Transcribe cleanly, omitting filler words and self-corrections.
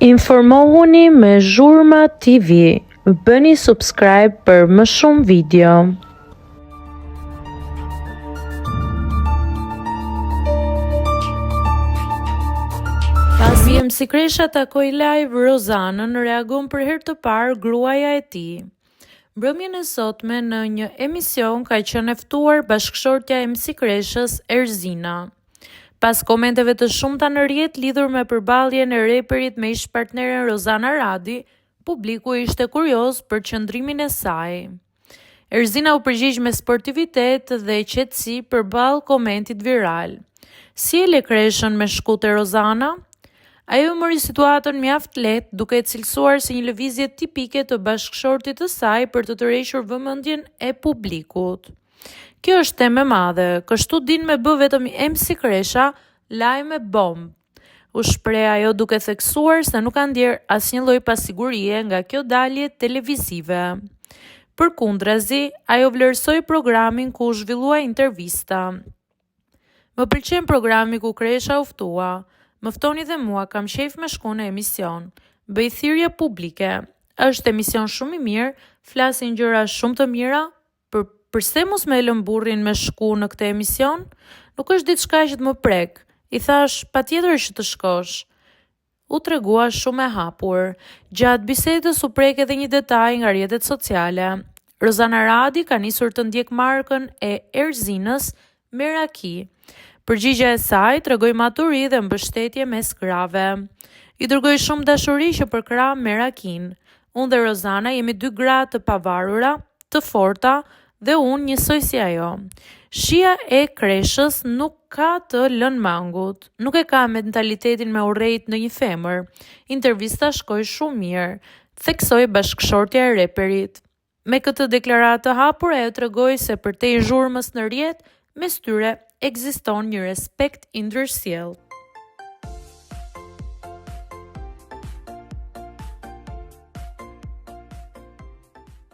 Informohuni me Zhurma TV, bëni subscribe për më shumë video. Pasi MC Kresha takoi live Rozanën, reagon për herë të parë gruaja e tij. Mbrëmjen e sotme në një emision ka qenë e ftuar bashkëshortja e MC Kreshës, Erzina. Pas komenteve të shumta në rrjet lidhur me përballjen e reperit me ish-partneren Rozana Radi, publiku ishte kurioz për qëndrimin e saj. Erzina u përgjigj me sportivitet dhe qetësi përballë komentit viral. Si e le Kreshën me shku te Rozana? Ajo e mori situatën mjaft lehtë, duke e cilësuar si një lëvizje tipike të bashkëshortit të saj për të tërhequr vëmendjen e publikut. Kjo është temë e madhe, kështu din me bë vetëm MC Kresha, lajme bombë, u shpreh ajo duke theksuar se nuk ka ndjerë asnjë lloj pasigurie nga kjo dalje televizive. Përkundrazi, ajo vlerësoi programin ku u zhvillua intervista. Më pëlqen programi ku Kresha u ftua. Më ftoni dhe mua, kam qejf me shku në emision. Bëj thirrje publike. Është emision shumë i mirë, flasin gjëra shumë të mira, për përse mos me e lënë burrin me shku në këtë emision? Nuk është diçka që të më prek. I thashë, patjetër që të shkosh. U tregua shumë e hapur. Gjatë bisedës u prek edhe një detaj nga rrjetet sociale. Rozana Radi ka nisur të ndjekë markën e Erzinës Meraki. Përgjigja e saj tregoi maturi dhe mbështetje mes grave. I dërgoj shumë dashuri që përkrah Merakinë. Unë dhe Rozana jemi dy gra të pavarura, të forta dhe unë njësoj si ajo. Shija e Kreshës nuk ka të lënë mangut, nuk e ka mentalitetin me urrejt ndonjë femër. Intervista shkoi shumë mirë, theksoi bashkëshortja e reperit. Me këtë deklaratë të hapur ajo tregoi se përtej zhurmës në rrjet, mes tyre ekziston një respekt i ndërsjellë.